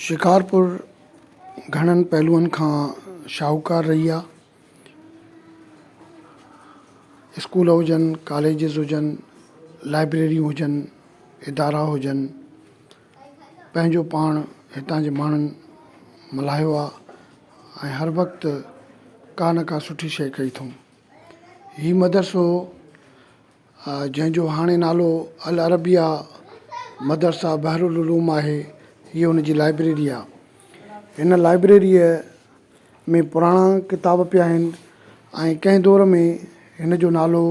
شڪارپور گهڻن پهلوئن کان شاهوڪار رهي آهي. اسڪول هجن، ڪاليجز هجن، لائبريريون هجن، ادارا هجن، پنهنجو پاڻ هتان جي ماڻهن ملهايو آهي ۽ هر وقت ڪا نه ڪا سٺي شيء ڪئي اٿئون. هي مدرسو جنهن جو هاڻي نالو العربيه مدرسه بحرالعلوم آهي، هيء ان جي لائبريري آهي. هن لائبريريء ۾ پراڻا ڪتاب پيا آهن ۽ ڪنهن دور ۾ هن جو نالو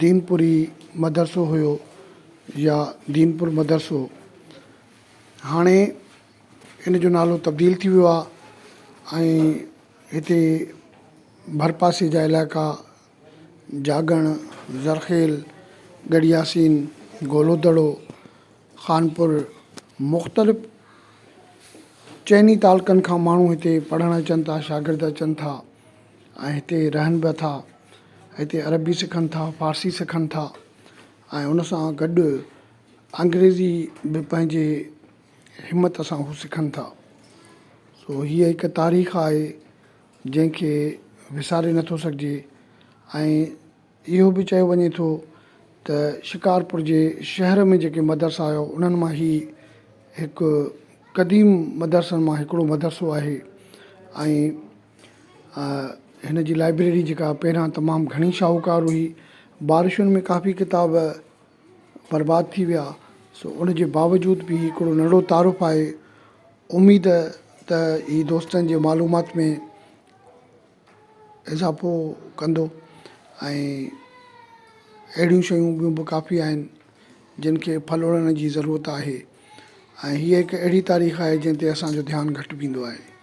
دينپوري مدرسو هيو يا دينپور مدرسو. هاڻي ان جو نالو تبديل ٿي ويو آهي ۽ هتي ڀرپاسي جا علائقا جاڳڻ، زرخيل، ڳڙهي ياسين، گولودڙو، خانپور مختلف چئني تعلقن کان ماڻهو هتي پڙهڻ اچن ٿا شاگرد اچن ٿا ۽ هتي رهن به ٿا هتي عربي سکن ٿا فارسي سکن ٿا ۽ ان سان گڏ انگريزي به پنهنجي همت سان هو سکن ٿا سو هيء هڪ تاريخ آهي جنهن کي وساري نٿو سگهجي ۽ اهو به چيو وڃي ٿو ته شڪارپور جي شهر ۾ جيڪي مدرسا هيا انهن مان هي هڪ قديم مدرسن مان هڪڙو مدرسو آهي ۽ هن جي لائبريري جيڪا پهريان تمام گهڻي شاهوڪار هئي بارشن ۾ ڪافي ڪتاب برباد ٿي ويا سو ان جي باوجود به هڪڙو ننڍڙو تعارف آهي اميد ته هي دوستن جي معلومات ۾ اضافو ڪندو ۽ اهڙيون شيون ٻيون به ڪافي آهن جن کي ڦلوڙڻ جي ضرورت آهي ۽ هيء هڪ اهڙي تاريخ آهي جنهن تي اسان جو ڌيان گهٽ ويندو آهي.